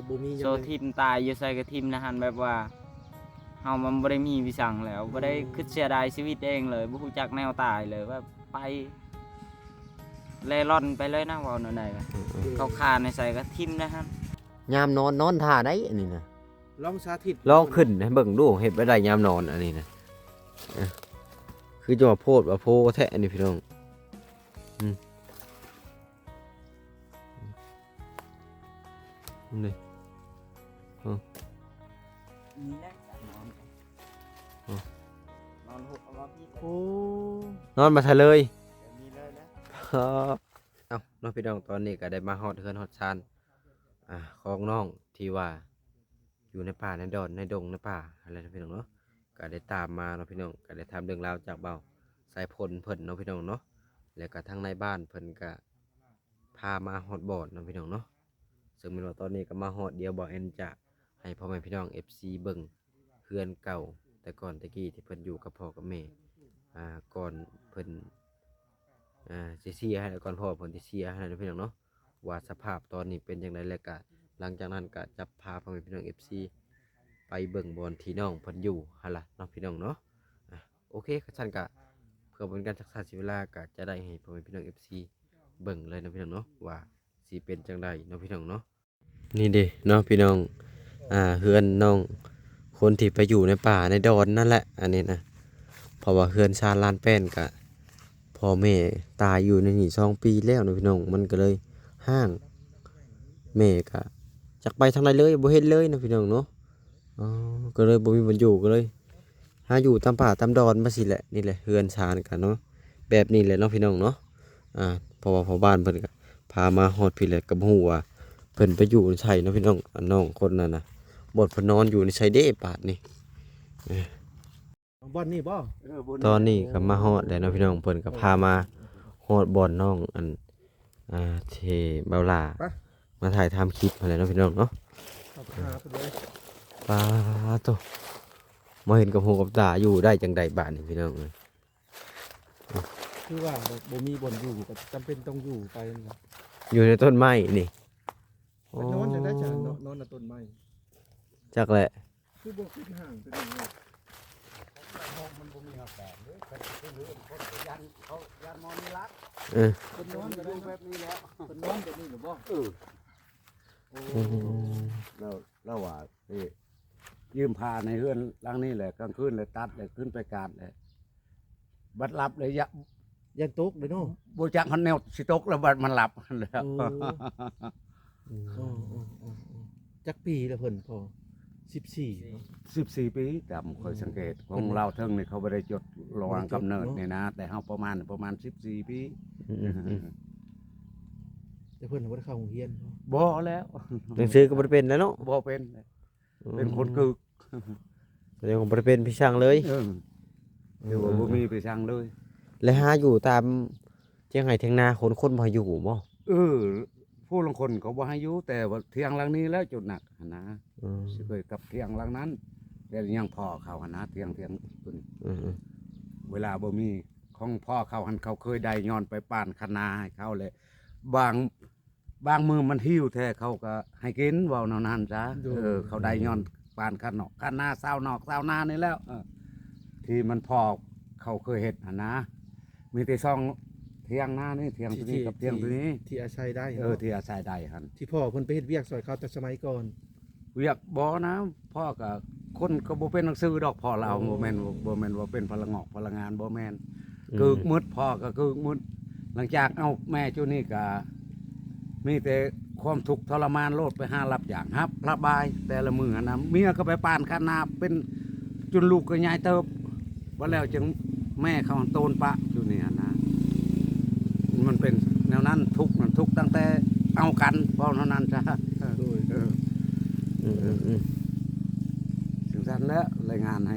ບໍ່ມີຫຍັງ ໂຊຖິ້ມຕາຍຢູ່ໃສກໍຖິ້ມໃນຫັ້ນ ແບບວ່າເຮົາມັນບໍ່ໄດ້ມີວິສັງແລ້ວ ບໍ່ໄດ້ ອືມ ຄິດເສຍດາຍຊີວິດເອງເລີຍ ບໍ່ຮູ້ຈັກແນວຕາຍເລີຍ ແບບໄປເລ່ລ່ອນໄປເລີຍນະ ເວົ້າແນວໃດກໍ ອືມໆ ເຂົາຄາໃນໃສກໍຖິ້ມໃນຫັ້ນ. ຍາມນອນ ນອນທ່າໃດອັນນີ້ນະ ລອງສາທິດ ລອງຂຶ້ນໃຫ້ເບິ່ງດູ ເຮັດແບບໃດຍາມນອນອັນນີ້ນະ ເອີ ຄືຈະວ່າໂພດວ່າໂພແທ້ອັນນີ້ພີ່ນ້ອງ ອືມ ນີ້ ເອີ ນີ້ແຫຼະນອນ ເອີ ນອນຫົກ ນອນທີ່ ໂອ້ ນອນມາຊະເລີຍ ມີເລີຍນະ ເອົ້າ ເນາະພີ່ນ້ອງ ຕອນນີ້ກໍໄດ້ມາຮອດເຮືອນຮອດຊານ ອ່າ ຂອງນ້ອງທີ່ວ່າຢູ່ໃນປ່າໃນດອນໃນດົງໃນປ່າຫັ້ນແຫຼະພີ່ນ້ອງເນາະ ກໍໄດ້ຕາມມາເນາະພີ່ນ້ອງ ກໍໄດ້ຖາມເລື່ອງລາວຈາກບ່າວສາຍພົນເພິ່ນເນາະພີ່ນ້ອງເນາະ ແລ້ວກໍທາງນາຍບ້ານເພິ່ນກໍພາມາຮອດບ່ອນເນາະພີ່ນ້ອງເນາະ ເຊິ່ງແມ່ນວ່າຕອນນີ້ກໍມາຮອດ ດຽວບ່າວແອນຈະໃຫ້ພໍ່ແມ່ພີ່ນ້ອງເອັຟຊີເບິ່ງເຮືອນເກົ່າແຕ່ກ່ອນແຕ່ກີ້ທີ່ເພິ່ນຢູ່ກັບພໍ່ກັບແມ່ ອ່າ ກ່ອນເພິ່ນ ອ່າ ຊິເສຍຫັ້ນ ກ່ອນພໍ່ເພິ່ນຊິເສຍຫັ້ນນະພີ່ນ້ອງເນາະ ວ່າສະພາບຕອນນີ້ເປັນຈັ່ງໃດ ແລ້ວກະຫຼັງຈາກນັ້ນກະຈະພາພໍ່ແມ່ພີ່ນ້ອງເອັຟຊີໄປເບິ່ງບ່ອນທີ່ນ້ອງເພິ່ນຢູ່ຫັ້ນລະເນາະພີ່ນ້ອງເນາະ ອາ ໂອເຄ ຄັນຊັ້ນກະເພື່ອບໍ່ເປັນການຊັກຊ້າເສຍເວລາ ກະຈະໄດ້ໃຫ້ພໍ່ແມ່ພີ່ນ້ອງເອັຟຊີເບິ່ງເລີຍເນາະພີ່ນ້ອງເນາະ ວ່າຊິເປັນຈັ່ງໃດເນາະພີ່ນ້ອງເນາະ. ນີ້ເດ້ເນາະພີ່ນ້ອງ ອ່າ ເຮືອນນ້ອງຄົນທີ່ໄປຢູ່ໃນປ່າໃນດອນນັ້ນແຫຼະ ອັນນີ້ນະ ເພາະວ່າເຮືອນຊານລານແປ້ນກະພໍ່ແມ່ຕາຍຢູ່ໃນນີ້ສອງປີແລ້ວເນາະພີ່ນ້ອງ ມັນກໍເລີຍຮ້າງ ແມ່ກະຈັກໄປທາງໃດເລີຍ ບໍ່ເຫັນເລີຍເນາະພີ່ນ້ອງເນາະ ອໍ ກໍເລີຍບໍ່ມີບ່ອນຢູ່ ກໍເລີຍ ຫາຢູ່ຕາມປ່າຕາມດອນມາຊີ້ແຫຼະ ນີ້ແຫຼະເຮືອນຊານກະເນາະ ແບບນີ້ແຫຼະເນາະພີ່ນ້ອງເນາະ ອ່າ ເພາະວ່າພໍ່ບ້ານເພິ່ນກະພາມາຮອດພີ້ແຫຼະ ກໍບໍ່ຮູ້ວ່າເພິ່ນໄປຢູ່ໃສເນາະພີ່ນ້ອງ ອັນນ້ອງຄົນນັ້ນນະ ບ່ອນເພິ່ນນອນຢູ່ໃນໃສເດ້ບາດນີ້ ບ່ອນນີ້ບໍ່? ເອີ ບ່ອນນີ້ ຕອນນີ້ກໍມາຮອດແລ້ວເນາະພີ່ນ້ອງ ເພິ່ນກໍພາມາຮອດບ່ອນນ້ອງ ອັນ ອ່າ ທີ່ບ່າວຫຼ້າ ໄປ ມາຖ່າຍທຳຄລິບຫັ້ນແຫຼະເນາະພີ່ນ້ອງເນາະ ເຂົ້າໄປຫາເພິ່ນເລີຍ ປາໂທ້ ມາເຫັນກັບຫູກັບຕາ ຢູ່ໄດ້ຈັ່ງໃດບາດນີ້ພີ່ນ້ອງເອີຍ ຄືວ່າບໍ່ ບໍ່ມີບ່ອນຢູ່ ກໍຈຳເປັນຕ້ອງຢູ່ໄປ ຢູ່ໃນຕົ້ນໄມ້ນີ້ ໄປນອນຈັ່ງໃດຊັ້ນ ນອນໃນຕົ້ນໄມ້ ຈັກແຫຼະ ຄືບໍ່ຂຶ້ນຫ້າງເປັນຫຍັງເນາະ ມັນບໍ່ມີອາກາດເດ້ ຄັນຂຶ້ນເຮືອນຄົນກໍຢ້ານ ເຂົາຢ້ານໝໍນີ້ລັກ ເອີ ເພິ່ນນອນຢູ່ແບບນີ້ແລ້ວ ເພິ່ນນອນແບບນີ້ແລ້ວບໍ່? ເອີ ໂອ້ ອືມ ລາວ ລາວວ່າຊິຢືມຜ້າໃນເຮືອນຫຼັງນີ້ແຫຼະ ກາງຄືນແຫຼະຕັດ ແລ້ວຂຶ້ນໄປກາດແຫຼະ ບັດຫຼັບເລີຍ ຢ້ານ ຢ້ານຕົກເລີຍເນາະ ບໍ່ຈັກຮອດແນວຊິຕົກແລ້ວ ບັດມັນຫຼັບຫັ້ນແຫຼະ ໂອ້ ອືມ ໂອ້ ໂອ້ ໂອ້ ໂອ້ ຈັກປີແລ້ວເພິ່ນພໍ່? ສິບສີ່ເນາະ ສິບສີ່ປີ ຕາມຂ້ອຍສັງເກດ ອືມ ຂອງລາວເທິງນີ້ເຂົາບໍ່ໄດ້ຈົດລະຫວ່າງກຳເນີດນີ້ນະ ແຕ່ເຮົາປະມານ ປະມານສິບສີ່ປີ ອືມ ອືມ ອືມ ແຕ່ເພິ່ນບໍ່ໄດ້ເຂົ້າໂຮງຮຽນ ບໍ່ແລ້ວ ໜັງສືກໍບໍ່ໄດ້ເປັນແລ້ວເນາະ ບໍ່ເປັນ ອືມ ເປັນຄົນກຶກ ສະແດງວ່າບໍ່ໄດ້ເປັນພິສັງເລີຍ ເອີ ຖືວ່າບໍ່ມີພິສັງເລີຍ ແລະຫາຢູ່ຕາມທຽງໄຮ່ທຽງນາຄົນ ຄົນບໍ່ໃຫ້ຢູ່ບໍ່? ເອີ ຜູ້ລາງຄົນກໍບໍ່ໃຫ້ຢູ່ ແຕ່ວ່າທຽງຫຼັງນີ້ແຫຼະຈຸດໜັກຫັ້ນນະ ອືມ ຊິເຄີຍກັບທຽງຫຼັງນັ້ນ ແຕ່ຍັງພໍ່ເຂົາຫັ້ນນະ ທຽງ ທຽງເພິ່ນ ອືມ ເວລາບໍ່ມີ ຂອງພໍ່ເຂົາຫັ້ນ ເຂົາເຄີຍໄດ້ຍ້ອນໄປປານຄະນາໃຫ້ເຂົາ ແລະບາງ ບາງມື້ມັນຫິວແທ້ເຂົາກໍໃຫ້ກິນ ເວົ້າແນວນັ້ນຊະ ໂດຍ ເອີ ເຂົາໄດ້ຍ້ອນປານຄະນອກຄະນາ ຊາວນອກຊາວນານີ້ແລ້ວ ເອີ ທີ່ມັນພໍ່ເຂົາເຄີຍເຮັດຫັ້ນນະ ມີແຕ່ຊ່ອງທຽງນານີ້ ທຽງໂຕນີ້ກັບທຽງໂຕນີ້ ທີ່ອາໄສໄດ້ ເອີ ເນາະ ທີ່ອາໄສໄດ້ຫັ້ນ ທີ່ພໍ່ເພິ່ນໄປເຮັດວຽກຊ່ອຍເຂົາແຕ່ສະໄໝກ່ອນ ວຽກບໍ່ນະ ພໍ່ກໍ ຄົນກໍບໍ່ເປັນໜັງສືດອກ ພໍ່ລາວ ອືມ ບໍ່ແມ່ນ ບໍ່ແມ່ນວ່າເປັນພະລະງອກພະລະງານ ບໍ່ແມ່ນ ອືມ ກຶກໝົດ ພໍ່ກໍກຶກໝົດ ຫຼັງຈາກເອົາແມ່ຈຸນີ້ກໍມີແຕ່ຄວາມທຸກທໍລະມານໂລດ ໄປຫາຮັບຈ້າງຮັບລະບາຍແຕ່ລະມື້ຫັ້ນນະ ເມຍກໍໄປປານຄະນາເປັນ ຈົນລູກກໍໃຫຍ່ເຕີບ ບັດແລ້ວຈຶ່ງແມ່ເຂົາໂຕນປະຢູ່ນີ້ຫັ້ນນະ ມັນເປັນແນວນັ້ນ ທຸກນັ້ນທຸກຕັ້ງແຕ່ເອົາກັນ ເວົ້າເທົ່ານັ້ນຊະ ໂດຍ ເອີ ອືມໆໆ ຈັ່ງຊັ້ນແຫຼະ ລາຍງານໃຫ້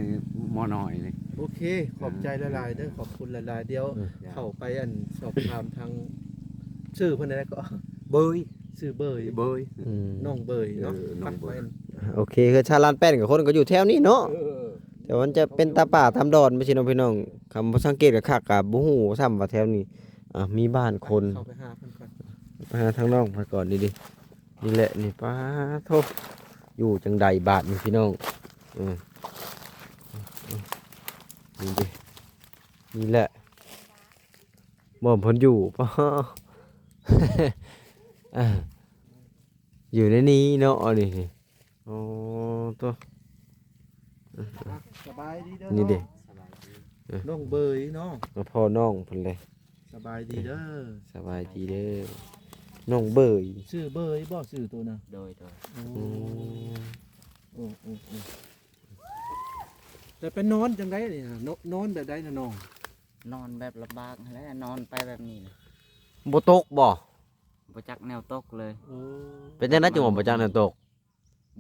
ໝໍນ້ອຍນີ້ ໂອເຄ ຂອບໃຈຫຼາຍໆເດີ ຂອບຄຸນຫຼາຍໆ ດຽວ ເອີ ເຂົ້າໄປອັນສອບຖາມທາງ ຊື່ເພິ່ນແນວໃດກໍ? ເບີຍ ຊື່ເບີຍ ເບີຍ ອືມ ນ້ອງເບີຍເນາະ ເອີ ນ້ອງເບີຍ ໂອເຄ ເຮືອນຊານລານແປ້ນກັບຄົນກໍຢູ່ແຖວນີ້ເນາະ ເອີ ແຕ່ວ່າມັນຈະເປັນຕາປ່າຕາມດອນໄປຊີ້ເນາະພີ່ນ້ອງ ຄັນບໍ່ສັງເກດຄັກໆກໍບໍ່ຮູ້ຊ້ຳວ່າແຖວນີ້ ອ່າ ມີບ້ານຄົນ ເຂົ້າໄປຫາເພິ່ນກ່ອນ ໄປຫາທາງນ້ອງເພິ່ນກ່ອນ ນີ້ເດ້ ນີ້ແຫຼະນີ້ ປາໂທ້ ຢູ່ຈັ່ງໃດບາດນີ້ພີ່ນ້ອງ. ເອີ ນີ້ເດ້ ນີ້ແຫຼະ ບ່ອນເພິ່ນຢູ່ ປາ ອ່າ ຢູ່ໃນນີ້ເນາະ ອັນນີ້ ໂອ້ ໂຕ ສະບາຍດີເດີ ນີ້ເດ້ ນ້ອງເບີຍເນາະ ມາພໍ້ນ້ອງເພິ່ນເລີຍ. ສະບາຍດີເດີ ສະບາຍດີເດີ ນ້ອງເບີຍ. ຊື່ເບີຍບໍ່ ຊື່ໂຕນະ? ໂດຍ ໂດຍ. ໂອ້ ອືມ ໂອ້ ໂອ້ ໂອ້ ແຕ່ໄປນອນຈັ່ງໃດນີ້ນະ? ນ- ນອນແບບໃດນະນ້ອງ? ນອນແບບລຳບາກຫັ້ນແຫຼະ ນອນໄປແບບນີ້ນະ. ບໍ່ຕົກບໍ່? ບໍ່ຈັກແນວຕົກເລີຍ. ໂອ້ ເປັນຈັ່ງໃດຈຶ່ງວ່າບໍ່ຈັກແນວຕົກ?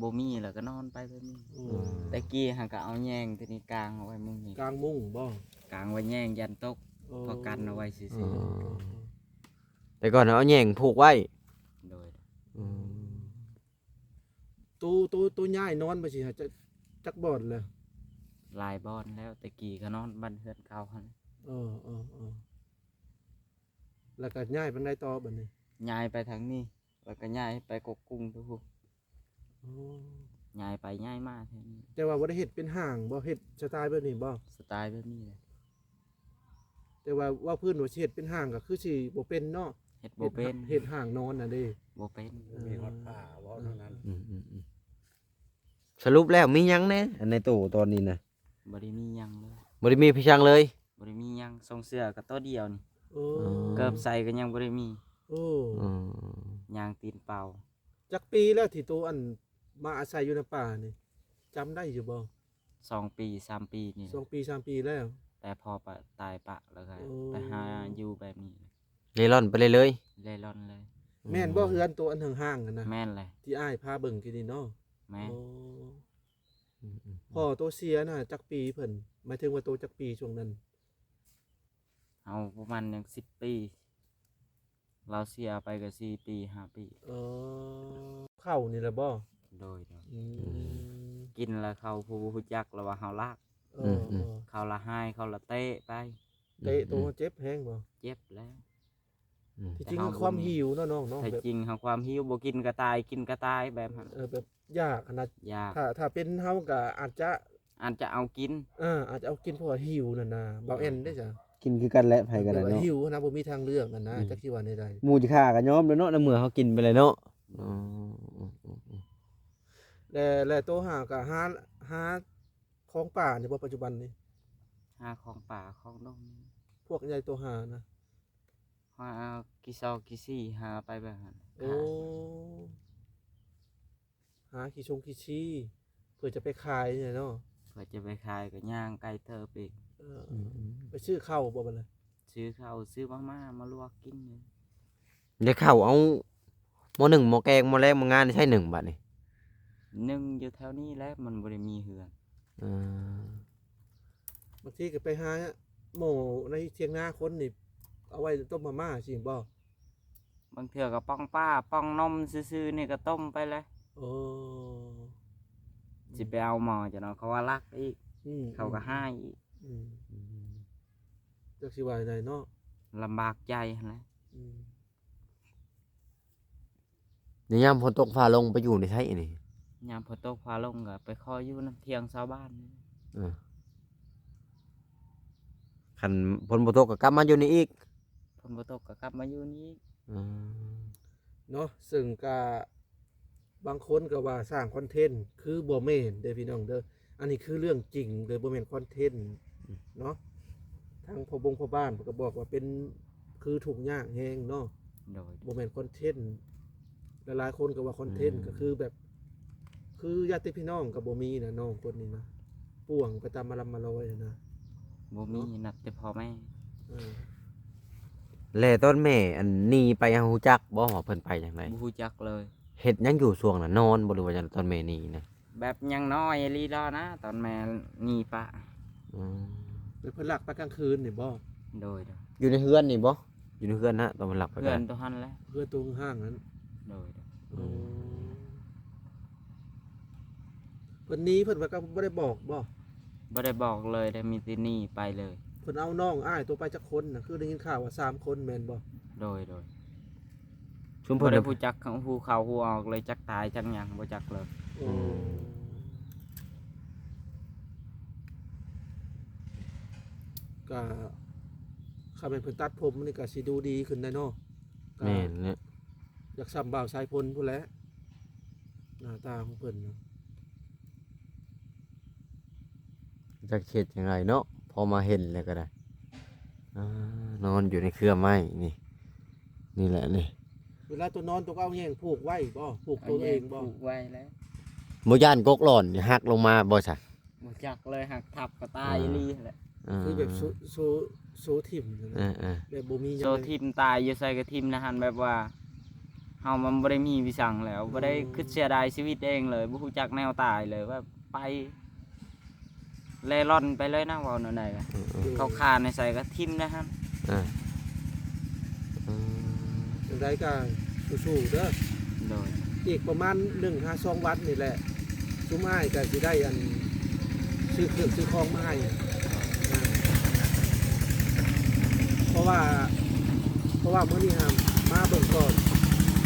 ບໍ່ມີ ແລ້ວກໍນອນໄປແບບນີ້. ອືມ ແຕ່ກີ້ຫາກໍເອົາແຍງໂຕນີ້ກາງເອົາໄວ້ມຸ້ງນີ້. ກາງມຸ້ງບໍ່? ກາງໄວ້ແຍງຢ້ານຕົກ. ໂອ້ ພໍກັນເອົາໄວ້ຊື່ໆ. ອືມ ແຕ່ກ່ອນເອົາແຍງຜູກໄວ້. ໂດຍ. ອືມ ໂຕ ໂຕ ໂຕຍ້າຍນອນໄປຊິຫາ ຈັກ ຈັກບ່ອນແລ້ວ? ຫຼາຍບ່ອນແລ້ວ ແຕ່ກີ້ກໍນອນບ້ານເຮືອນເກົ່າຫັ້ນ. ເອີ ເອີ ເອີ ແລ້ວກໍຍ້າຍໄປທາງໃດຕໍ່ບັດນີ້? ຍ້າຍໄປທາງນີ້ ແລ້ວກໍຍ້າຍໄປກົກກຸງພຸ້ນ. ໂອ້ ຍ້າຍໄປຍ້າຍມາແຖວນີ້. ແຕ່ວ່າບໍ່ໄດ້ເຮັດເປັນຫ້າງບໍ່? ເຮັດສະໄຕແບບນີ້ບໍ່? ສະໄຕແບບນີ້ແຫຼະ. ແຕ່ວ່າເວົ້າພື້ນວ່າຊິເຮັດເປັນຫ້າງກໍຄືຊິບໍ່ເປັນເນາະ. ເຮັດບໍ່ເປັນ. ເຮັດ ເຮັດຫ້າງນອນນະເດ້. ບໍ່ເປັນ. ເອີ ມີຮອດຜ້າບໍ່ ເອີ ເທົ່ານັ້ນ. ອືມໆໆ ສະຫຼຸບແລ້ວມີຫຍັງແດ່ ອັນໃນຕູ້ຕອນນີ້ນະ? ບໍ່ໄດ້ມີຫຍັງເລີຍ. ບໍ່ໄດ້ມີພິຫຍັງເລີຍ? ບໍ່ໄດ້ມີຫຍັງ ສົ່ງເສື້ອກໍໂຕດຽວນີ້. ໂອ້ ເກີບໃສ່ກໍຍັງບໍ່ໄດ້ມີ. ໂອ້ ອືມ ຍ່າງຕີນເປົ່າ. ຈັກປີແລ້ວທີ່ໂຕ ອັນ ມາອາໄສຢູ່ນຳປ້ານີ້ ຈຳໄດ້ຢູ່ບໍ່? ສອງປີສາມປີນີ້ແຫຼະ. ສອງປີສາມປີແລ້ວ ແຕ່ພໍ່ປະ ຕາຍປະແລ້ວກໍ ໂອ້ ໄປຫາຢູ່ແບບນີ້ ເລ່ລ່ອນໄປເລື້ອຍໆ. ເລ່ລ່ອນເລີຍ. ອືມ ແມ່ນບໍ່ ເຮືອນໂຕອັນຫ້າງໆຫັ້ນນະ? ແມ່ນແຫຼະ ທີ່ອ້າຍພາເບິ່ງກີ້ນີ້ເນາະ. ແມ່ນ. ໂອ້ ອືມໆໆ ພໍ່ໂຕເສຍນະຈັກປີເພິ່ນ? ໝາຍເຖິງວ່າໂຕຈັກປີຊ່ວງນັ້ນ? ເຮົາປະມານຍັງສິບປີ ລາວເສຍໄປກໍສີ່ປີຫ້າປີ. ເອີ ເຂົ້ານີ້ແຫຼະບໍ່? ໂດຍ ໂດຍ. ອືມ ອືມ ກິນແລ້ວເຂົ້າຜູ້ບໍ່ຮູ້ຈັກ ລະວ່າເຮົາລາກ. ເອີ ອືມໆ ເອີ ເຂົ້າລະຫາຍ ເຂົ້າລະເຕະໄປ. ເຕະໂຕ ອືມໆ ເຈັບແຮງບໍ່? ເຈັບແລ້ວ. ອືມ ທີ່ຈິງຄືຄວາມຫິວເນາະນ້ອງເນາະ. ແທ້ຈິງຫາຄວາມຫິວ ບໍ່ກິນກໍຕາຍ ກິນກໍຕາຍແບບນັ້ນ. ເອີ ແບບຢາກຫັ້ນນະ. ຢາກ. ຖ້າ ຖ້າເປັນເຮົາກໍອາດຈະ ອາດຈະເອົາກິນ. ເອີ ອາດຈະເອົາກິນ ເພາະວ່າຫິວນັ້ນນະ ບ່າວແອນເດ້. ອືມ ຈ້ະ ກິນຄືກັນແຫຼະ ໃຜກໍໄດ້ເນາະ. ຫິວຫັ້ນນະ ບໍ່ມີທາງເລືອກຫັ້ນນະ. ອືມ ຈັກຊິວ່າແນວໃດ ໝູ່ຈະຂ້າກໍຍອມແລ້ວເນາະ ໃນເມື່ອເຮົາກິນໄປແລ້ວເນາະ. ອືມ ແລ້ວ ແລ້ວໂຕຫາກໍຫາ ຫາຂອງປ່ານີ້ບໍ່ ປັດຈຸບັນນີ້? ຫາຂອງປ່າຂອງດົງ. ພວກໃຫຍ່ໂຕຫານະ? ຫາກີ່ຊອກກີ່ຊີ ຫາໄປແບບນັ້ນ. ໂອ້ ຫາຂີ້ຊົງຂີ້ຊີ ເພື່ອຈະໄປຂາຍນີ້ເນາະ. ເພື່ອຈະໄປຂາຍກໍຍ່າງໄກເຕີບອີກ. ເອີ ອືມໆ ໄປຊື້ເຂົ້າບໍ່ບັດນີ້? ຊື້ເຂົ້າ ຊື້ມາມ່າມາລວກກິນ. ໄດ້ເຂົ້າເອົາ ໝໍ້ໜຶ້ງ ໝໍ້ແກງ ໝໍ້ແລງ ໝໍ້ງານ ໃຊ້ໜຶ້ງບາດນີ້? ໜຶ້ງຢູ່ແຖວນີ້ແຫຼະ ມັນບໍ່ໄດ້ມີເຮືອນ. ເອີ ບາງທີກໍໄປຫາໝໍ້ໃນຖຽງນາຄົນນີ້ ເອົາໄວ້ຕົ້ມມາມ່າຊີ້ບໍ່? ບາງເທື່ອກໍປ່ອງປາ ປ່ອງນົມຊື່ໆນີ້ກໍຕົ້ມໄປແຫຼະ. ໂອ້ ຊິໄປເອົາໝໍ້ຈະເນາະ ເຂົາວ່າລັກອີກ. ອືມ ເຂົາກໍ ອືມ ຮ້າຍອີກ. ອືມ ອືມ ຈັກຊິວ່າແນວໃດເນາະ ລຳບາກໃຈຫັ້ນແຫຼະ. ອືມ ໃນຍາມຝົນຕົກຟ້າລົງໄປຢູ່ໃນໃສນີ້? ຍາມຝົນຕົກຟ້າລົງກໍໄປຂໍຢູ່ນຳຖຽງຊາວບ້ານ. ເອີ ຄັນຝົນບໍ່ຕົກກໍກັບມາຢູ່ນີ້ອີກ? ຝົນບໍ່ຕົກກໍກັບມາຢູ່ນີ້ອີກ. ອືມ ເນາະ ເຊິ່ງກະບາງຄົນກໍວ່າສ້າງຄອນເທັນ ຄືບໍ່ແມ່ນເດີພີ່ນ້ອງເດີ. ອັນນີ້ຄືເລື່ອງຈິງເລີຍ ບໍ່ແມ່ນຄອນເທັນ ອືມ ເນາະ. ທາງພໍ່ບົງພໍ່ບ້ານເພິ່ນກໍບອກວ່າເປັນ ຄືທຸກຍາກແຮງເນາະ. ໂດຍ ບໍ່ແມ່ນຄອນເທັນ. ຫຼາຍໆຄົນກໍວ່າຄອນເທັນ ອືມ ກໍຄືແບບ ຄືຍາດຕິພີ່ນ້ອງກໍບໍ່ມີນະ ນ້ອງຄົນນີ້ນະ ປ່ວງໄປຕາມມາລຳມາລອຍນະ. ບໍ່ມີ ເນາະ ນັບແຕ່ພໍ່ແມ່. ເອີ ແລະຕອນແມ່ອັນໜີໄປ ເຮົາຮູ້ຈັກບໍ່ວ່າເພິ່ນໄປທາງໃດ? ບໍ່ຮູ້ຈັກເລີຍ. ເຮັດຫຍັງຢູ່ຊ່ວງນັ້ນ? ນອນບໍ່ ຫຼືວ່າຈັ່ງໃດ ຕອນແມ່ໜີນະ? ແບບຍັງນ້ອຍອີ່ຫຼີດອກນະ ຕອນແມ່ໜີປະ. ອືມ ແບບເພິ່ນລັກໄປກາງຄືນນີ້ບໍ່? ໂດຍ ໂດຍ. ຢູ່ໃນເຮືອນນີ້ບໍ່? ຢູ່ໃນເຮືອນຫັ້ນ ຕອນເພິ່ນລັກໄປ. ເຮືອນໂຕຫັ້ນແຫຼະ ເຮືອນໂຕຫ້າງຫັ້ນ. ໂດຍ ໂດຍ. ອືມ ເພິ່ນໜີ ເພິ່ນວ່າກໍບໍ່ໄດ້ບອກບໍ່? ບໍ່ໄດ້ບອກເລີຍເດ້ ມີແຕ່ໜີໄປເລີຍ. ເພິ່ນເອົານ້ອງອ້າຍໂຕໄປຈັກຄົນນະ? ຄືໄດ້ຍິນຂ່າວວ່າສາມຄົນແມ່ນບໍ່? ໂດຍ ໂດຍ. ຊຸມເພິ່ນ ບໍ່ໄດ້ຮູ້ຈັກ ຮູ້ເຂົ້າຮູ້ອອກເລີຍ ຈັກຕາຍຈັກຫຍັງ ບໍ່ຈັກເລີຍ. ອືມ ອືມ ກະ ຄັນແມ່ນເພິ່ນຕັດຜົມນີ້ກະຊິດູດີຂຶ້ນໄດ໋ເນາະ. ກະ ແມ່ນແຫຼະ ຢາກສ່ຳບ່າວສາຍຝົນພຸ້ນແຫຼະ ໜ້າຕາຂອງເພິ່ນນະ. ຈັກເຮັດຈັ່ງໃດເນາະ ພໍມາເຫັນແລ້ວກໍໄດ້ ອ່າ ນອນຢູ່ໃນເຄືອໄມ້ນີ້ ນີ້ແຫຼະນີ້. ເວລາໂຕນອນ ໂຕກໍເອົາແຍງຜູກໄວ້ບໍ່? ຜູກໂຕເອງບໍ່? ເອົາແຍງຜູກໄວ້ແລ້ວ. ບໍ່ຢ້ານກົກຫຼອນຫັກລົງມາບໍ່ຊະ? ບໍ່ຈັກເລີຍ ຫັກທັບກໍຕາຍອີ່ຫຼີຫັ້ນແຫຼະ. ອ່າ ຄືແບບໂຊ ໂຊ ໂຊຖິ້ມຫັ້ນນະ ອ່າໆ ແບບບໍ່ມີຫຍັງ ໂຊຖິ້ມຕາຍຢູ່ໃສກໍຖິ້ມໃນຫັ້ນ ແບບວ່າເຮົາມັນບໍ່ໄດ້ມີວິສັງແລ້ວ ບໍ່ໄດ້ ອືມ ຄິດເສຍດາຍຊີວິດເອງເລີຍ ບໍ່ຮູ້ຈັກແນວຕາຍເລີຍ ແບບໄປ ເລ່ລ່ອນໄປເລີຍນະ ເວົ້າແນວໃດກໍ ເອີ ເອີ ເຂົາຂ້າໃນໃສກໍຖິ້ມໃນຫັ້ນ. ອ່າ ອືມ ຈັ່ງໃດກໍສູ້ໆເດີ. ໂດຍ ອີກປະມານໜຶ່ງຫາສອງວັນນີ້ແຫຼະ ຊຸມອ້າຍກໍຊິໄດ້ອັນ ຊື້ເຄື່ອງຊື້ຂອງມາໃຫ້ ອ່າ ເພາະວ່າ ເພາະວ່າມື້ນີ້ຫາມາເບິ່ງກ່ອນ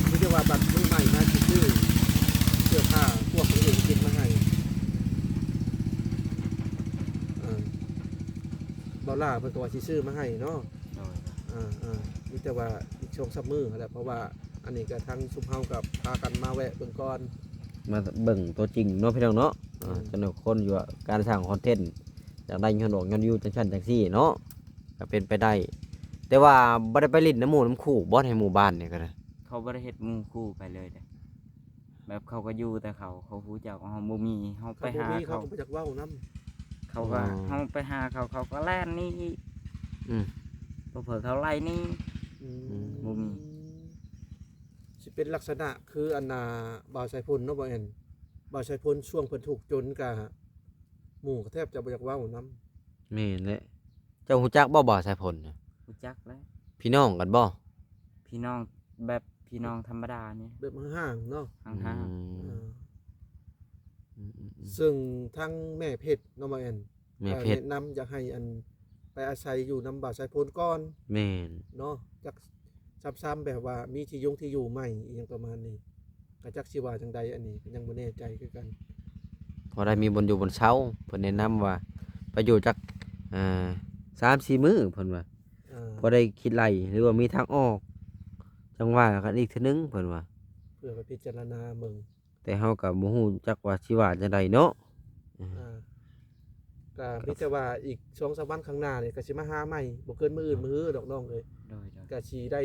ມີແຕ່ວ່າບັດມື້ໃໝ່ມາຊິຊື້ເສື້ອຜ້າພວກຂອງເຮັດກິນມາໃຫ້. ອ່າ ບ່າວຫຼ້າເພິ່ນກໍວ່າຊິຊື້ມາໃຫ້ເນາະ. ໂດຍ ອ່າໆ ມີແຕ່ວ່າອີກສອງສາມມື້ຫັ້ນແຫຼະ ເພາະວ່າອັນນີ້ກໍທາງຊຸມເຮົາກໍພາກັນມາແວະເບິ່ງກ່ອນ ມາເບິ່ງຕົວຈິງເນາະ ພີ່ນ້ອງເນາະ. ອືມ ອ່າ ຈັກໜ້ອຍຄົນຢູ່ວ່າການສ້າງຄອນເທັນ ຢາກໄດ້ຍ້ອນອອກຍ້ອນຢູ່ ຈັ່ງຊັ້ນຈັ່ງຊີ້ເນາະ ກໍເປັນໄປໄດ້. ແຕ່ວ່າບໍ່ໄດ້ໄປຫຼິ້ນນຳໝູ່ນຳຄູ່ບໍ່ ໃນໝູ່ບ້ານນີ້ກໍໄດ້? ເຂົາບໍ່ໄດ້ເຮັດໝູ່ຄູ່ໄປເລີຍເດ້. ແບບເຂົາກໍຢູ່ແຕ່ເຂົາ ເຂົາຮູ້ຈັກເຮົາບໍ່ມີ ເຮົາໄປຫາເຂົາ ເຂົາບໍ່ມີ ເຂົາ ເຂົາກໍບໍ່ຢາກເວົ້ານຳ ເຂົາກໍ ອໍ ເຮົາໄປຫາເຂົາ ເຂົາກໍແລ່ນໜີອີກ. ອືມ ເຜີໆເຂົາໄລ່ໜີ. ອືມ ອືມ ບໍ່ມີ. ຊິເປັນລັກສະນະຄືອັນນ່າ ບ່າວສາຍຝົນເນາະ ບ່າວແອນ ບ່າວສາຍຝົນຊ່ວງເພິ່ນທຸກຈົນກະ ໝູ່ກໍແທບຈະບໍ່ຢາກເວົ້ານຳ. ແມ່ນແຫຼະ. ເຈົ້າຮູ້ຈັກບໍ່ ບ່າວສາຍຝົນ? ຮູ້ຈັກແຫຼະ. ພີ່ນ້ອງກັນບໍ່? ພີ່ນ້ອງ ແບບພີ່ນ້ອງທຳມະດານີ້ ແບບຫ່າງໆເນາະ ຫ່າງໆ. ອືມ ເອີ ອືມໆໆ ເຊິ່ງທາງແມ່ເພັດເນາະ ບ່າວແອນ ແມ່ເພັດ ແນະນຳຢາກໃຫ້ອັນ ໄປອາໄສຢູ່ນຳບ່າວສາຍຝົນກ່ອນ. ແມ່ນ ເນາະ ຈັກຊ້ຳໆ ແບບວ່າມີທີ່ຢົງທີ່ຢູ່ໃໝ່ ອີ່ຫຍັງປະມານນີ້ ກໍຈັກຊິວ່າຈັ່ງໃດ ອັນນີ້ກໍຍັງບໍ່ແນ່ໃຈຄືກັນ. ພໍໄດ້ມີບ່ອນຢູ່ບ່ອນເຊົາ ເພິ່ນແນະນຳວ່າໄປຢູ່ຈັກ ອ່າ ສາມສີ່ມື້ ເພິ່ນວ່າ ອ່າ ພໍໄດ້ຄິດໄລ່ ຫຼືວ່າມີທາງອອກ ຈັ່ງວ່າກັນອີກເທື່ອໜຶ່ງ ເພິ່ນວ່າ ເພື່ອໄປພິຈາລະນາເບິ່ງ. ແຕ່ເຮົາກໍບໍ່ຮູ້ຈັກວ່າຊິວ່າຈັ່ງໃດເນາະ. ອ່າ ອ່າ ກໍມີແຕ່ວ່າອີກສອງສາມວັນຂ້າງໜ້ານີ້ກໍຊິມາຫາໃໝ່ ບໍ່ເກີນມື້ອື່ນມື້ຮືດອກນ້ອງເອີຍ. ໂດຍໆ ກໍຊິໄດ້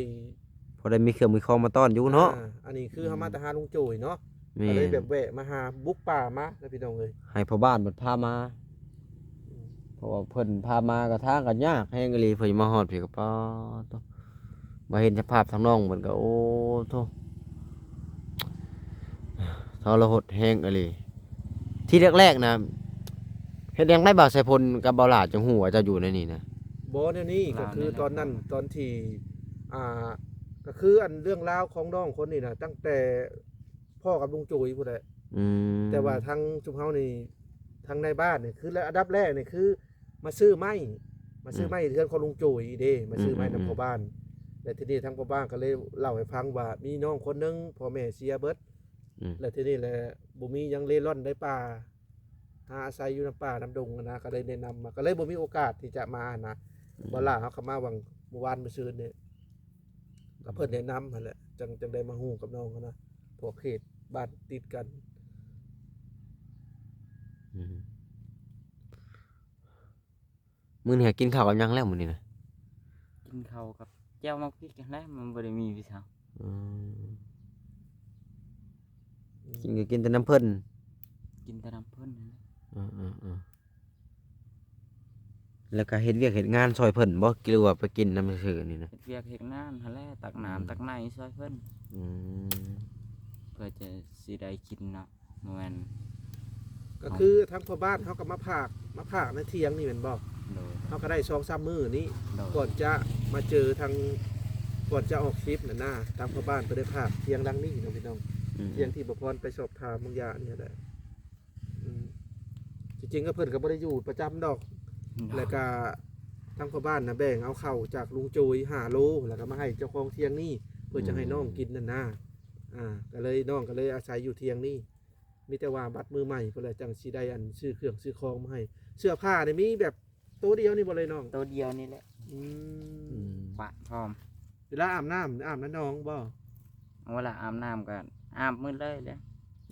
ພໍໄດ້ມີເຄື່ອງມີຂອງມາຕ້ອນຢູ່ເນາະ. ອ່າ ອັນນີ້ຄືເຮົາ ອືມ ມາແຕ່ຫາລຸງໂຈຍເນາະ. ແມ່ນ ກໍເລີຍແບບແວະມາຫາ ບຸກປ່າມານະພີ່ນ້ອງເອີຍ ໃຫ້ພໍ່ບ້ານເພິ່ນພາມາ. ອືມ ເພາະວ່າເພິ່ນພາມາກໍທາງກໍຍາກແຮງອີ່ຫຼີ ເພິ່ນມາຮອດພີ້ກໍ ປາດໂທ້ ມາເຫັນສະພາບທາງນ້ອງເພິ່ນກໍ ໂອ້ໂທ້ ທໍລະຫົດແຮງອີ່ຫຼີ. ທີແລກໆນະ ເຮັດຫຍັງໄດ້ ບ່າວສາຍພົນກັບບ່າວຫຼ້າ ຈັ່ງຮູ້ວ່າເຈົ້າຢູ່ໃນນີ້ນະ? ບໍ່ ແນວນີ້ກໍຄືຕອນນັ້ນ ຕອນທີ່ ອ່າ ກໍຄືອັນເລື່ອງລາວຂອງນ້ອງຄົນນີ້ນະ ຕັ້ງແຕ່ພໍ່ກັບລຸງໂຈຍພຸ້ນແຫຼະ. ອືມ ແຕ່ວ່າທາງຊຸມເຮົານີ້ ທາງນາຍບ້ານນີ້ ຄືອັນດັບແລກນີ້ຄື ມາຊື້ໄມ້ ມາຊື້ໄມ້ເຮືອນຂອງລຸງໂຈຍເດ້ ມາຊື້ໄມ້ນຳພໍ່ບ້ານ. ແລ້ວທີນີ້ທາງພໍ່ບ້ານກໍເລີຍເລົ່າໃຫ້ຟັງວ່າ ມີນ້ອງຄົນໜຶ່ງ ພໍ່ແມ່ເສຍເບິດ. ອືມ ແລ້ວທີນີ້ແຫຼະ ບໍ່ມີຫຍັງ ເລ່ລ່ອນໃນປ່າ ຫາອາໄສຢູ່ນຳປ່ານຳດົງຫັ້ນນະ ກໍເລີຍແນະນຳມາ ກໍເລີຍບໍ່ມີໂອກາດທີ່ຈະມາຫັ້ນນະ. ອືມ ບໍ່ລະ ເຮົາກໍມາຫວ່າງມື້ວານມື້ຊືນນີ້ ກໍເພິ່ນແນະນຳຫັ້ນແຫຼະ ຈັ່ງ ຈັ່ງໄດ້ມາຮູ້ກັບນ້ອງຫັ້ນນະ ເພາະເຂດບ້ານຕິດກັນ. ອືມ ມື້ນີ້ຫາກິນເຂົ້າກັບຫຍັງແລ້ວມື້ນີ້ນະ? ກິນເຂົ້າກັບແຈ່ວໝາກພິກຫັ້ນແຫຼະ ມັນບໍ່ໄດ້ມີໄປເຊົາ. ອືມ ກິນກໍກິນແຕ່ນຳເພິ່ນ ກິນແຕ່ນຳເພິ່ນຫັ້ນແຫຼະ. ອືມໆໆ ແລ້ວກໍເຮັດວຽກເຮັດງານຊ່ອຍເພິ່ນບໍ່ ຫຼືວ່າໄປກິນນຳຊື່ໆນີ້ນະ? ເຮັດວຽກເຮັດງານຫັ້ນແຫຼະ ຕັກນ້ຳ ອືມ ຕັກໃນຊ່ອຍເພິ່ນ. ອືມ ເພື່ອຈະຊິໄດ້ກິນເນາະ. ບໍ່ແມ່ນ ກໍຄືທາງພໍ່ບ້ານເຮົາກໍມາຝາກ ມາຝາກໃນຖຽງນີ້ແມ່ນບໍ່? ໂດຍ ເຮົາກໍໄດ້ສອງສາມມື້ນີ້ ໂດຍ ກ່ອນຈະມາເຈີທາງ ກ່ອນຈະອອກຄລິບນັ້ນນະ ທາງພໍ່ບ້ານເພິ່ນໄດ້ຝາກຖຽງຫຼັງນີ້ເນາະພີ່ນ້ອງ. ອືມ ຖຽງທີ່ບ່າວພອນໄປສອບຖາມບາງຢ່າງນີ້ແຫຼະ. ອືມ ທີ່ຈິງກໍເພິ່ນກໍບໍ່ໄດ້ຢູ່ປະຈຳດອກ ໂດຍ ແລ້ວກໍທາງພໍ່ບ້ານນະແບ່ງເອົາເຂົ້າຈາກລຸງໂຈຍຫ້າໂລ ແລ້ວກໍມາໃຫ້ເຈົ້າຂອງຖຽງນີ້ ເພື່ອຈະໃຫ້ ອືມ ນ້ອງກິນນັ້ນນາ. ອ່າ ກໍເລີຍ ນ້ອງກໍເລີຍອາໄສຢູ່ທ່ຽງນີ້. ມີແຕ່ວ່າບັດມື້ໃໝ່ພຸ້ນແຫຼະ ຈັ່ງຊິໄດ້ອັນຊື້ເຄື່ອງຊື້ຂອງມາໃຫ້. ເສື້ອຜ້ານີ້ມີແບບໂຕດຽວນີ້ບໍ່ເລີຍນ້ອງ? ໂຕດຽວນີ້ແຫຼະ. ອືມ ອືມ ປະພ້ອມ. ເວລາອາບນ້ຳ ອາບໃນໜອງບໍ່? ເວລາອາບນ້ຳກໍອາບໝົດເລີຍເດ້.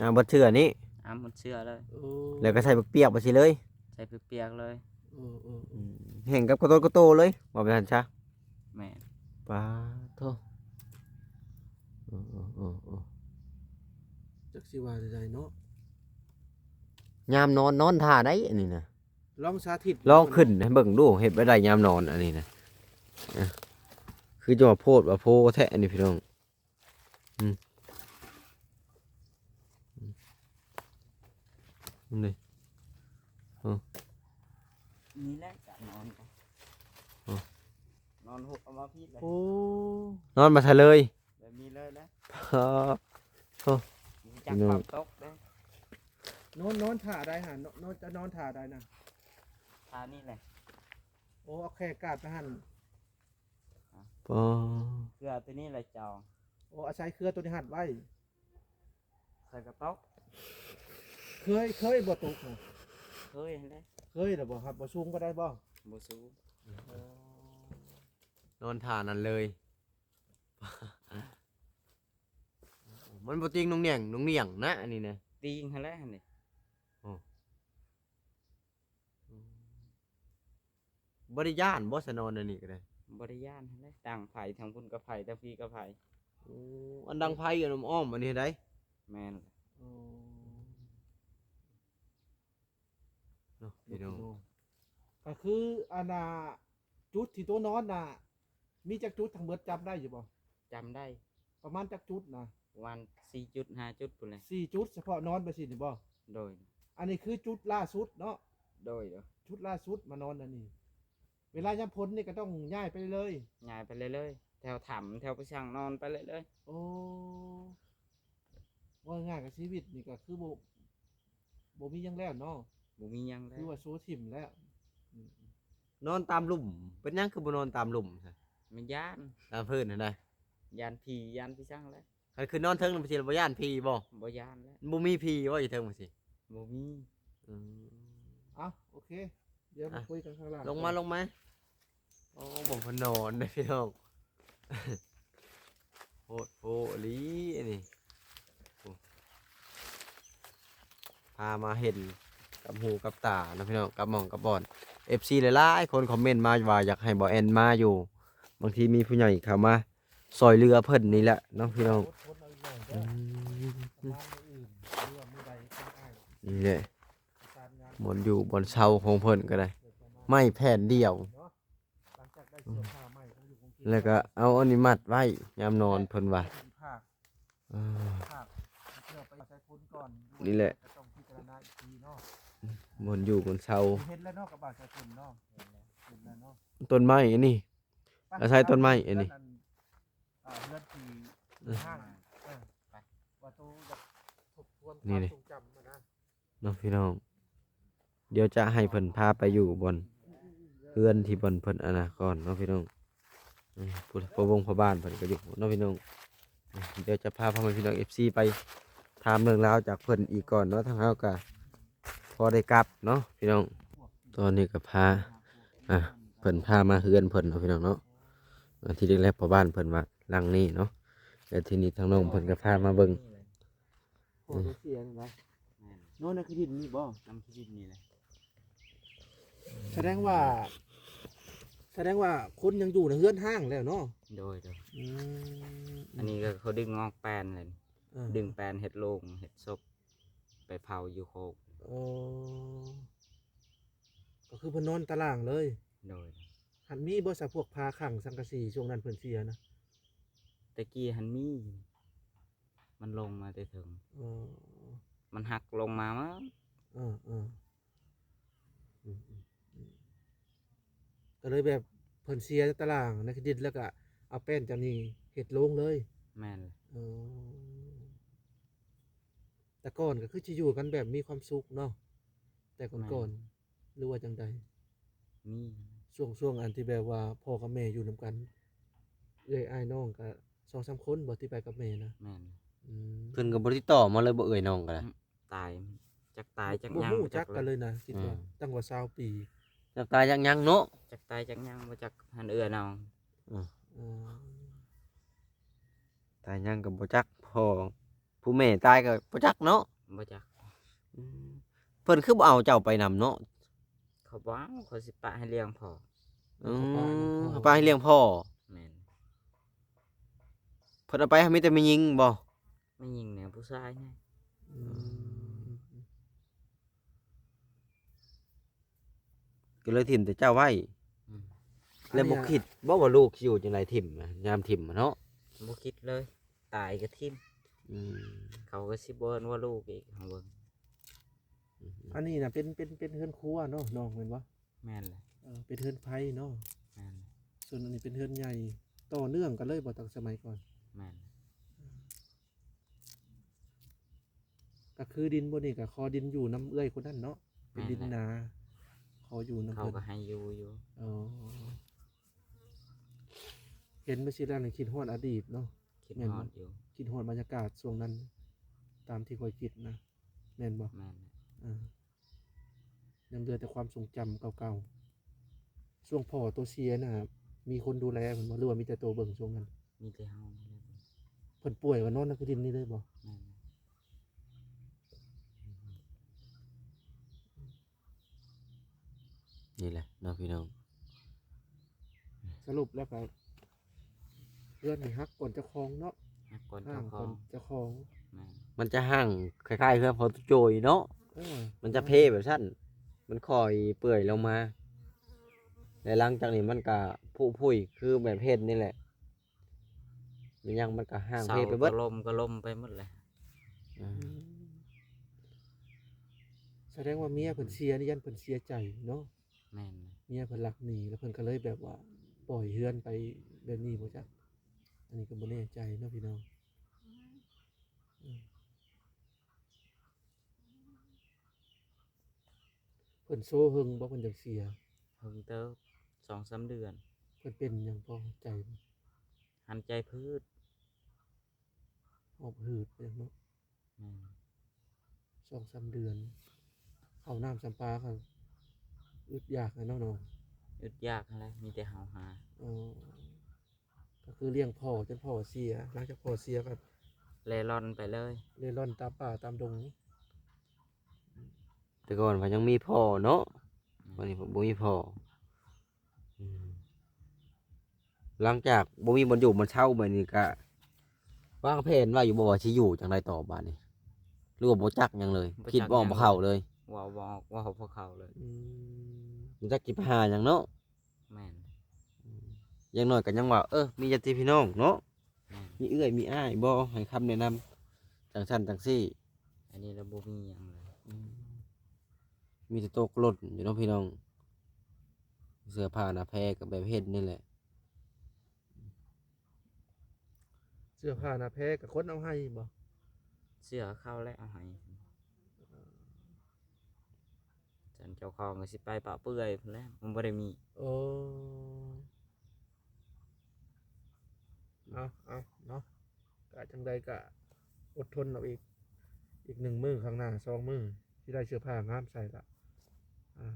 ອາບເບິດເທື່ອນີ້? ອາບໝົດເທື່ອເລີຍ. ໂອ້ ແລ້ວກໍໃສ່ປຽກໆ ໄປຊີ້ເລີຍ? ໃສ່ປຽກໆ ເລີຍ. ເອີ ເອີ ເອີ ອືມ ແຫ້ງກັບກະໂຕກະໂຕເລີຍ ວ່າໄປຊັ້ນຊະ. ແມ່ນ. ປາໂທ້ ເອີ ເອີ ເອີ ເອີ ຈັກຊິວ່າແນວໃດເນາະ. ຍາມນອນ ນອນທ່າໃດອັນນີ້ນະ? ລອງສາທິດ ລອງຂຶ້ນໃຫ້ເບິ່ງດູ ເຮັດແບບໃດຍາມນອນອັນນີ້ນະ. ເອີ ຄືຈະວ່າໂພດວ່າໂພແທ້ອັນນີ້ພີ່ນ້ອງ. ອືມ ນີ້ ເອີ ນີ້ແຫຼະກະນອນກະ ເອີ ນອນຫົກເອົາມາພີດເລີຍ. ໂອ້ ນອນມາທະເລີຍ ແບບນີ້ເລີຍແຫຼະ. ໂອ້ ບໍ່ຮູ້ຈັກຄວາມຕົກເດ້. ນອນ ນອນທ່າໃດຫັ້ນ? ນອນ ຈະນອນທ່າໃດນະ? ທ່ານີ້ແຫຼະ. ໂອ້ ເອົາແຂນກາດໄປຫັ້ນ. ອໍ ເຄືອໂຕນີ້ແຫຼະເຈົ້າ. ໂອ້ ອາໄສເຄືອໂຕນີ້ຮັດໄວ້. ໃສ່ກະຕົກ. ເຄີຍ ເຄີຍບໍ່ຕົກນະ? ເຄີຍຫັ້ນແຫຼະ. ເຄີຍແລ້ວບໍ່? ຮັບບໍ່ສູງປານໃດບໍ່? ບໍ່ສູງ. ອໍ ນອນທ່ານັ້ນເລີຍ. ມັນບໍ່ຕິງໜຸ່ງໜຽງ ໜຸ່ງໜຽງນະ ອັນນີ້ນະ. ຕິງຫັ້ນແຫຼະຫັ້ນນີ້. ໂອ້ ບໍ່ໄດ້ຢ້ານບໍ່ ຊະ ນອນອັນນີ້ກໍໄດ້? ບໍ່ໄດ້ຢ້ານຫັ້ນແຫຼະ. ດັງໄຟທາງພຸ້ນກໍໄຟ ທາງພີ້ກໍໄຟ. ໂອ້ ອັນດັງໄຟຢູ່ອ້ອມໆ ອັນນີ້ໃດ? ແມ່ນ. ໂອ້ ເນາະ ພີ່ນ້ອງ ພີ່ນ້ອງ ກໍຄືອັນນ່າ ຈຸດທີ່ໂຕນອນນະ ມີຈັກຈຸດທັງເບິດ ຈຳໄດ້ຢູ່ບໍ່? ຈຳໄດ້. ປະມານຈັກຈຸດນະ? ປະມານສີ່ຈຸດ ຫ້າຈຸດພຸ້ນແຫຼະ. ສີ່ຈຸດ ສະເພາະນອນໄປຊີ້ນີ້ບໍ່? ໂດຍ. ອັນນີ້ຄືຈຸດລ່າສຸດເນາະ? ໂດຍ ໂດຍ. ຈຸດລ່າສຸດມານອນອັນນີ້ ເວລາຍາມຝົນນີ້ກໍຕ້ອງຍ້າຍໄປເລື້ອຍ? ຍ້າຍໄປເລື້ອຍໆ ແຖວຖ້ຳ ແຖວໄປຊ່າງນອນໄປເລື້ອຍໆ. ໂອ້ ເວົ້າງ່າຍໆ ກໍຊີວິດນີ້ກໍຄືບໍ່ ບໍ່ມີຫຍັງແລ້ວເນາະ? ບໍ່ມີຫຍັງແລ້ວ ຄືວ່າໂຊຖິ້ມແລ້ວ. ອືມ ນອນຕາມລຸ່ມ. ເປັນຫຍັງຄືບໍ່ນອນຕາມລຸ່ມຊະ? ມັນຢ້ານ. ຕາມພື້ນຫັ້ນນະ? ຢ້ານຜີ ຢ້ານຜີຊ່າງແຫຼະ. ຄັນຂຶ້ນນອນເທິງນຳຊີ້ ບໍ່ຢ້ານຜີບໍ່? ບໍ່ຢ້ານແລ້ວ. ມັນບໍ່ມີຜີບໍ່ຢູ່ເທິງຊີ້? ບໍ່ມີ. ອືມ ເອົ້າ ໂອເຄ ດຽວມາ ອ່ະ ຄຸຍກັນຂ້າງລ່າງ. ລົງມາ ລົງມາ. ໂອ້ ເບິ່ງເພິ່ນນອນເດ້ພີ່ນ້ອງ. ໂພດໂພອີ່ຫຼີອັນນີ້. ໂອ້ ພາມາເຫັນກັບຫູກັບຕາເນາະພີ່ນ້ອງ ກັບໝ່ອງກັບບ່ອນ. ເອັຟຊີຫຼາຍໆຄົນຄອມເມັນມາວ່າຢາກໃຫ້ບ່າວແອນມາຢູ່. ບາງທີມີຜູ້ໃຫຍ່ເຂົ້າມາ ຊ່ອຍເຫຼືອເພິ່ນນີ້ແຫຼະເນາະພີ່ນ້ອງ. ອືມ ນີ້ແຫຼະ ບ່ອນຢູ່ບ່ອນເຊົາຂອງເພິ່ນກໍໄດ້ ໄມ້ແຜ່ນດຽວ. ອືມ ແລ້ວກໍເອົາອັນນີ້ມັດໄວ້ຍາມນອນເພິ່ນວ່າ. ເອີ ນີ້ແຫຼະ ບ່ອນຢູ່ບ່ອນເຊົາ. ເຫັນແລ້ວເນາະ ກັບບ່າວສາຍຝົນເນາະ ເຫັນແລ້ວເນາະ ຕົ້ນໄມ້ອັນນີ້. ອາໄສຕົ້ນໄມ້ອັນນີ້ ເຮືອນ ອ່າ ເຮືອນທີ່ ເອີ ຫ້າງ ເອີ ວ່າໂຕຢາກທົບທວນຄວາມຊົງຈຳນະ ເນາະພີ່ນ້ອງ. ດຽວຈະໃຫ້ເພິ່ນພາໄປຢູ່ບ່ອນເຮືອນທີ່ບ່ອນເພິ່ນອັນນະກ່ອນເນາະພີ່ນ້ອງ. ເອີ ຜູ້ ພໍ່ວົງພໍ່ບ້ານເພິ່ນກໍຢູ່ເນາະພີ່ນ້ອງ. ເອີ ດຽວຈະພາພໍ່ແມ່ພີ່ນ້ອງເອັຟຊີໄປຖາມເລື່ອງລາວຈາກເພິ່ນອີກກ່ອນເນາະ. ທາງເຮົາກໍພໍໄດ້ກັບເນາະພີ່ນ້ອງ. ຕອນນີ້ກໍພາ ອ່າ ເພິ່ນພາມາເຮືອນເພິ່ນເນາະພີ່ນ້ອງເນາະ. ອ່າ ທີ່ແລກໆ ພໍ່ບ້ານເພິ່ນວ່າຫຼັງນີ້ເນາະ ແລ້ວທີນີ້ທາງນ້ອງເພິ່ນກໍພາມາເບິ່ງ. ໂອ້ ໂຕເສຍນີ້ນະ. ແມ່ນ. ນອນໃນຂີ້ດິນນີ້ບໍ່? ນຳຂີ້ດິນນີ້ແຫຼະ. ສະແດງວ່າ ສະແດງວ່າຄົນຍັງຢູ່ໃນເຮືອນຮ້າງແລ້ວເນາະ? ໂດຍ ໂດຍ. ອືມ ອັນນີ້ກໍເຂົາດຶງອອກແປ້ນແລ້ວນີ້. ເອີ ດຶງແປ້ນເຮັດໂລງເຮັດສົບ ໄປເຜົາຢູ່ໂຄກ. ອໍ ກໍຄືເພິ່ນນອນຕາລ່າງເລີຍ? ໂດຍ. ຫັ້ນມີບໍ່ຊະພວກຜ້າຂັງສັງກະສີ ຊ່ວງນັ້ນເພິ່ນເສຍນະ? ແຕ່ກີ້ຫັ້ນມີ ມັນລົງມາແຕ່ເທິງ. ອໍ ມັນຫັກລົງມາໝົດ. ເອີ ເອີ ອືມ ອືມ ອືມ ກໍເລີຍແບບເພິ່ນເສຍຕາລ່າງໃນດິນ ແລ້ວກໍເອົາແປ້ນຈາກນີ້ເຮັດໂລງເລີຍ? ແມ່ນ. ອໍ ແຕ່ກ່ອນກໍຄືຊິຢູ່ກັນແບບມີຄວາມສຸກເນາະ ແຕ່ກ່ອນໆ ແມ່ນ. ຫຼືວ່າຈັ່ງໃດ? ມີ. ຊ່ວງ ຊ່ວງອັນທີ່ແບບວ່າພໍ່ກັບແມ່ຢູ່ນຳກັນ ເອື້ອຍອ້າຍນ້ອງກໍ ສອງສາມຄົນບໍ່ ທີ່ໄປກັບແມ່ນະ? ແມ່ນ. ອືມ ເພິ່ນກໍບໍ່ຕິດຕໍ່ມາເລີຍບໍ່ ເອື້ອຍນ້ອງກໍໄດ້? ອືມ ຕາຍ ຈັກຕາຍຈັກຫຍັງ ບໍ່ຮູ້ຈັກກັນເລີຍນະ ຄິດວ່າ ອືມ ຕັ້ງວ່າຊາວປີ ຈັກຕາຍຈັກຫຍັງເນາະ ຈັກຕາຍຈັກຫຍັງ ບໍ່ຈັກຫັ້ນເອື້ອຍນ້ອງ. ອືມ ອືມ ຕາຍຫຍັງກໍບໍ່ຈັກ ພໍ່ ຜູ້ແມ່ຕາຍກໍບໍ່ຈັກເນາະ? ບໍ່ຈັກ. ອືມ ເພິ່ນຄືບໍ່ເອົາເຈົ້າໄປນຳເນາະ? ເຂົາບໍ່ເອົາ ເຂົາຊິປະໃຫ້ລ້ຽງພໍ່. ອືມ ເຂົາປະໃຫ້ລ້ຽງພໍ່ ເຂົາປະໃຫ້ລ້ຽງພໍ່. ແມ່ນ. ເພິ່ນເອົາໄປມີແຕ່ແມ່ຍິງບໍ່? ແມ່ຍິງແດ່ ຜູ້ຊາຍແດ່. ອືມ ກໍເລີຍຖິ້ມແຕ່ເຈົ້າໄວ້. ອືມ ແລ້ວບໍ່ຄິດບໍ່ວ່າລູກຊິຢູ່ຈັ່ງໃດ ຖິ້ມ ຍາມຖິ້ມເນາະ? ບໍ່ຄິດເລີຍ ຕາຍກໍຖິ້ມ. ອືມ ເຂົາກໍຊິບໍ່ເອີ້ນວ່າລູກອີກ ເຮົາເບິ່ງ. ອືມ ອັນນີ້ນະເປັນ ເປັນ ເປັນເຮືອນຄົວເນາະນ້ອງ ແມ່ນບໍ່? ແມ່ນແຫຼະ. ເອີ ເປັນເຮືອນໄຟເນາະ? ແມ່ນ. ສ່ວນອັນນີ້ເປັນເຮືອນໃຫຍ່ ຕໍ່ເນື່ອງກັນເລີຍບໍ່ ຕັ້ງສະໄໝກ່ອນ? ແມ່ນ. ກໍຄືດິນບ່ອນນີ້ກໍຂໍດິນຢູ່ນຳເອື້ອຍຄົນນັ້ນເນາະ ເປັນດິນນາ ແມ່ນແຫຼະ ຂໍຢູ່ນຳ ເຂົາ ເພິ່ນກໍໃຫ້ຢູ່ຢູ່. ອໍ ເຫັນມາຊີ້ແລ້ວນີ້ຄິດຮອດອະດີດເນາະ? ຄິດຮອດຢູ່ ແມ່ນບໍ່? ຄິດຮອດບັນຍາກາດຊ່ວງນັ້ນ ຕາມທີ່ຂ້ອຍຄິດນະ ແມ່ນບໍ່? ແມ່ນແຫຼະ. ເອີ ຍັງເຫຼືອແຕ່ຄວາມຊົງຈຳເກົ່າໆ. ຊ່ວງພໍ່ໂຕເສຍນະ ມີຄົນດູແລເພິ່ນບໍ່ ຫຼືວ່າມີແຕ່ໂຕເບິ່ງຊ່ວງນັ້ນ? ມີແຕ່ເຮົານີ້ແຫຼະ. ເພິ່ນປ່ວຍກໍນອນໃນຄືດິນນີ້ເລີຍບໍ່? ແມ່ນ. ນີ້ແຫຼະເນາະພີ່ນ້ອງ ສະຫຼຸບແລ້ວກໍ ເຮືອນນີ້ຮັກກ່ອນເຈົ້າຂອງເນາະ ຮັກກ່ອນເຈົ້າຂອງ ແມ່ນ ມັນຈະຮ້າງຄ້າຍໆເຮືອນພໍ່ຕູ້ໂຈຍເນາະ ເອີ ມັນຈະເພແບບຊັ້ນ ມັນຄ່ອຍເປື່ອຍລົງມາ ແລະຫຼັງຈາກນີ້ມັນກະຜຸຜຸຍຄືແບບເຫັນນີ້ແຫຼະ ແມ່ນຫຍັງມັນກະຮ້າງເພໄປເບິດ ເສົາກະລົ້ມກະລົ້ມໄປໝົດແຫຼະ. ອືມ ສະແດງວ່າເມຍເພິ່ນເສຍນີ້ຢ້ານເພິ່ນເສຍໃຈເນາະ. ແມ່ນ ເມຍເພິ່ນລັກໜີ ແລ້ວເພິ່ນກໍເລີຍແບບວ່າປ່ອຍເຮືອນໄປແບບນີ້ບໍ່ຈັກ ອັນນີ້ກໍບໍ່ແນ່ໃຈເນາະພີ່ນ້ອງ. ອືມ ເພິ່ນໂຊເຫິງບໍ່ ເພິ່ນຈັ່ງເສຍ? ເຫິງເຕີບ ສອງສາມເດືອນ. ເພິ່ນເປັນຫຍັງບໍ່ ຫົວໃຈບໍ່? ຫັນໃຈພືດ ຫອບຫືດຫຍັງເນາະ. ແມ່ນ ສອງສາມເດືອນ ເຂົ້ານ້ຳສຳປາກໍອຶດຢາກແລ້ວເນາະ. ອຶດຢາກຫັ້ນແຫຼະ ມີແຕ່ເຮົາຫາ. ອໍ ກໍຄືລ້ຽງພໍ່ຈົນພໍ່ເສຍ ຫຼັງຈາກພໍ່ເສຍກໍເລ່ລ່ອນໄປເລີຍ ເລ່ລ່ອນຕາມປ່າຕາມດົງ. ແຕ່ກ່ອນວ່າຍັງມີພໍ່ເນາະ ແມ່ນ ບັດນີ້ບໍ່ມີພໍ່. ອືມ ຫຼັງຈາກບໍ່ມີບ່ອນຢູ່ບ່ອນເຊົາແບບນີ້ ກະວາງແຜນໄວ້ຢູ່ບໍ່ວ່າຊິຢູ່ຈັ່ງໃດຕໍ່ບາດນີ້ ຫຼືວ່າບໍ່ຈັກຫຍັງເລີຍ? ບໍ່ຈັກ ຄິດບໍ່ອອກ ຫຍັງ ບໍ່ເຂົ້າເລີຍ ເວົ້າບໍ່ອອກ ເວົ້າບໍ່ເຂົ້າເລີຍ. ອືມ ບໍ່ຈັກຊິໄປຫາຫຍັງເນາະ. ແມ່ນ ອືມ ຢ່າງໜ້ອຍກໍຍັງວ່າ ເອີ ມີຍາດຕິພີ່ນ້ອງເນາະ. ແມ່ນ ມີເອື້ອຍມີອ້າຍບໍ່ ໃຫ້ຄຳແນະນຳ ຈັ່ງຊັ້ນຈັ່ງຊີ້. ອັນນີ້ລະບໍ່ມີຫຍັງເລີຍ. ອືມ ມີແຕ່ຕົກຫຼົ່ນຢູ່ເນາະພີ່ນ້ອງ ເສື້ອຜ້າໜ້າແພກໍແບບເຫັນນີ້ແຫຼະ. ເສື້ອຜ້າໜ້າແພກໍຄົນເອົາໃຫ້ບໍ່? ເສື້ອເຂົາແຫຼະເອົາໃຫ້. ເອີ ຊັ້ນເຈົ້າຂອງກໍຊິໄປປະເປື່ອຍພຸ້ນແຫຼະ ມັນບໍ່ໄດ້ມີ. ໂອ້ ເອົາ ເອົາເນາະ ກະຈັ່ງໃດກະອົດທົນເອົາອີກ ອີກໜຶ່ງມື້ຂ້າງໜ້າ ສອງມື້ ຊິໄດ້ເສື້ອຜ້າງາມໃສ່ລະ. ອ່າ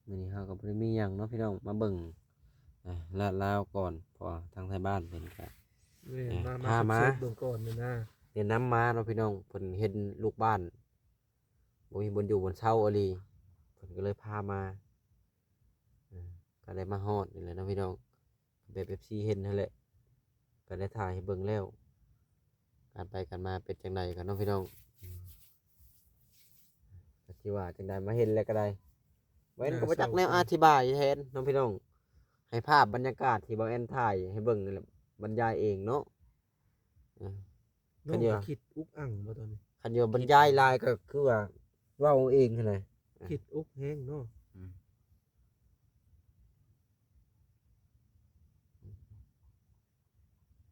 ມື້ນີ້ເຮົາກໍບໍ່ໄດ້ມີຫຍັງເນາະພີ່ນ້ອງ ມາເບິ່ງ ອ່າ ລາດລາວກ່ອນ ເພາະວ່າທາງໄທບ້ານເພິ່ນກະ ແມ່ນ ອ່າ ມາ ມາ ພາມາ ເບິ່ງກ່ອນນີ້ນະ ແນະນຳມາເນາະພີ່ນ້ອງ. ເພິ່ນເຫັນລູກບ້ານບໍ່ມີບ່ອນຢູ່ບ່ອນເຊົາອີ່ຫຼີ ເພິ່ນກໍເລີຍພາມາ ອ່າ ກໍໄດ້ມາຮອດນີ້ແຫຼະເນາະພີ່ນ້ອງ. ແບບເອັຟຊີເຫັນຫັ້ນແຫຼະ ກໍໄດ້ຖ່າຍໃຫ້ເບິ່ງແລ້ວ ການໄປການມາເປັນຈັ່ງໃດກັນເນາະພີ່ນ້ອງ. ອືມ ກໍຊິວ່າຈັ່ງໃດ ມາເຫັນແລ້ວກໍໄດ້ ບໍ່ເຫັນກໍບໍ່ຈັກແນວອະທິບາຍແທນເນາະພີ່ນ້ອງ. ໃຫ້ພາບບັນຍາກາດທີ່ບ່າວແອນຖ່າຍໃຫ້ເບິ່ງນັ້ນແຫຼະ ບັນຍາຍເອງເນາະ. ເອີ ນ້ອງກໍຄິດອຸກອັ່ງບໍ່ຕອນນີ້? ຄັນວ່າບັນຍາຍຫຼາຍກໍຄືວ່າເວົ້າເອງຫັ້ນນະ ຄິດອຸກແຮງເນາະ. ອືມ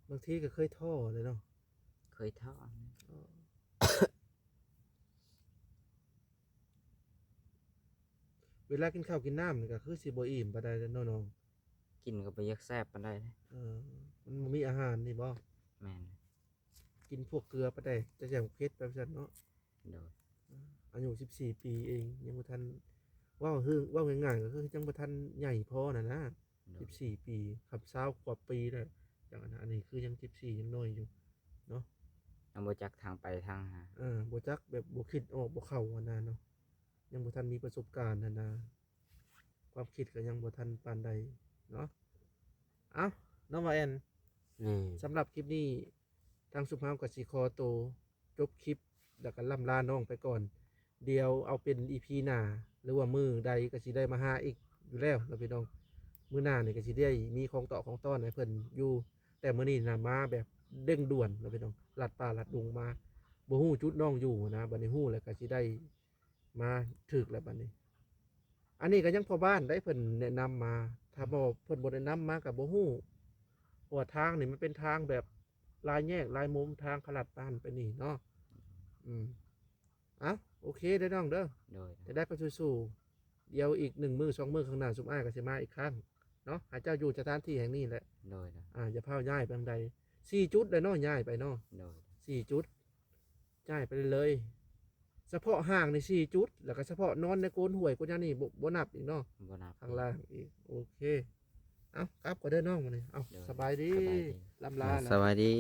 ບາງທີກໍເຄີຍທໍ້ເລີຍເນາະ. ເຄີຍທໍ້. ເວລາກິນເຂົ້າກິນນ້ຳນີ້ກໍຄືຊິບໍ່ອີ່ມປານໃດເນາະນ້ອງ. ກິນກໍບໍ່ຢາກແຊບປານໃດເດ້. ເອີ ມັນບໍ່ມີອາຫານນີ້ບໍ່? ແມ່ນ. ກິນພວກເກືອປານໃດ ຈະແຈ່ວເຜັດໄປວ່າຊັ້ນເນາະ. ໂດຍ. ອາຍຸສິບສີ່ປີເອງ ຍັງບໍ່ທັນ ເວົ້າເຖິງ ເວົ້າງ່າຍໆ ກໍຄືຍັງບໍ່ທັນໃຫຍ່ພໍນັ້ນນະ. ໂດຍ. ສິບສີ່ປີ ຄັບຊາວກວ່າປີແລ້ວ ຈັ່ງອັນນັ້ນ ອັນນີ້ຄືຍັງສິບສີ່ ຍັງນ້ອຍຢູ່ເນາະ. ຍັງບໍ່ຈັກທາງໄປທາງຫາ. ເອີ ບໍ່ຈັກ ແບບບໍ່ຄິດອອກບໍ່ເຂົ້າຫັ້ນນະເນາະ. ຍັງບໍ່ທັນມີປະສົບການຫັ້ນນະ. ຄວາມຄິດກໍຍັງບໍ່ທັນປານໃດເນາະ. ເອົ້າ ນ້ອງວ່າແອນ. ແມ່ນ. ສຳລັບຄລິບນີ້ ທາງຊຸມເຮົາກໍຊິຂໍໂຕຈົບຄລິບ ແລ້ວກໍລ່ຳລານ້ອງໄປກ່ອນ. ດຽວເອົາເປັນອີພີໜ້າ ຫຼືວ່າມື້ໃດກໍຊິໄດ້ມາຫາອີກຢູ່ແລ້ວເນາະພີ່ນ້ອງ. ມື້ໜ້ານີ້ກໍຊິໄດ້ມີຂອງເຕາະຂອງຕ້ອນໃຫ້ເພິ່ນຢູ່ ແຕ່ມື້ນີ້ນະມາແບບເລັ່ງດ່ວນເນາະພີ່ນ້ອງ ລັດປ່າລັດດົງມາ ບໍ່ຮູ້ຈຸດນ້ອງຢູ່ນະ. ບັດນີ້ຮູ້ແລ້ວກໍຊິໄດ້ມາຖືກແລ້ວບັດນີ້. ອັນນີ້ກໍຍັງພໍ່ບ້ານໃດ ເພິ່ນແນະນຳມາ. ຖ້າບໍ່ ເພິ່ນບໍ່ແນະນຳມາກໍບໍ່ຮູ້ ເພາະວ່າທາງນີ້ມັນເປັນທາງແບບ ຫຼາຍແຍກຫຼາຍມຸມ ທາງເຂົາລັດບ້ານໄປນີ້ເນາະ. ອືມ ເອົ້າ ໂອເຄເດີນ້ອງເດີ. ໂດຍ. ຈະໄດ້ກໍສູ້ໆ ດຽວອີກໜຶ່ງມື້ສອງມື້ຂ້າງໜ້າ ຊຸມອ້າຍກໍຊິມາອີກຄັ້ງເນາະ. ໃຫ້ເຈົ້າຢູ່ສະຖານທີ່ແຫ່ງນີ້ແຫຼະ. ໂດຍ. ອ່າ ຢ່າພາວຍ້າຍໄປທາງໃດ. ສີ່ຈຸດແລ້ວເນາະ ຍ້າຍໄປເນາະ. ໂດຍ. ສີ່ຈຸດ ຈ່າຍໄປເລີຍ. ສະເພາະຫ້າງນີ້ສີ່ຈຸດ ແລ້ວກໍສະເພາະນອນໃນໂກນຫ້ວຍໂກນຫຍັງນີ້ ບໍ່ ບໍ່ນັບອີກເນາະ. ບໍ່ນັບ. ຂ້າງລ່າງອີກ. ໂອເຄ ເອົ້າ ກັບກ່ອນເດີນ້ອງ ມື້ນີ້. ເອົ້າ ໂດຍ ສະບາຍດີ. ສະບາຍດີ. ລ່ຳລາ. ສະບາຍດີ.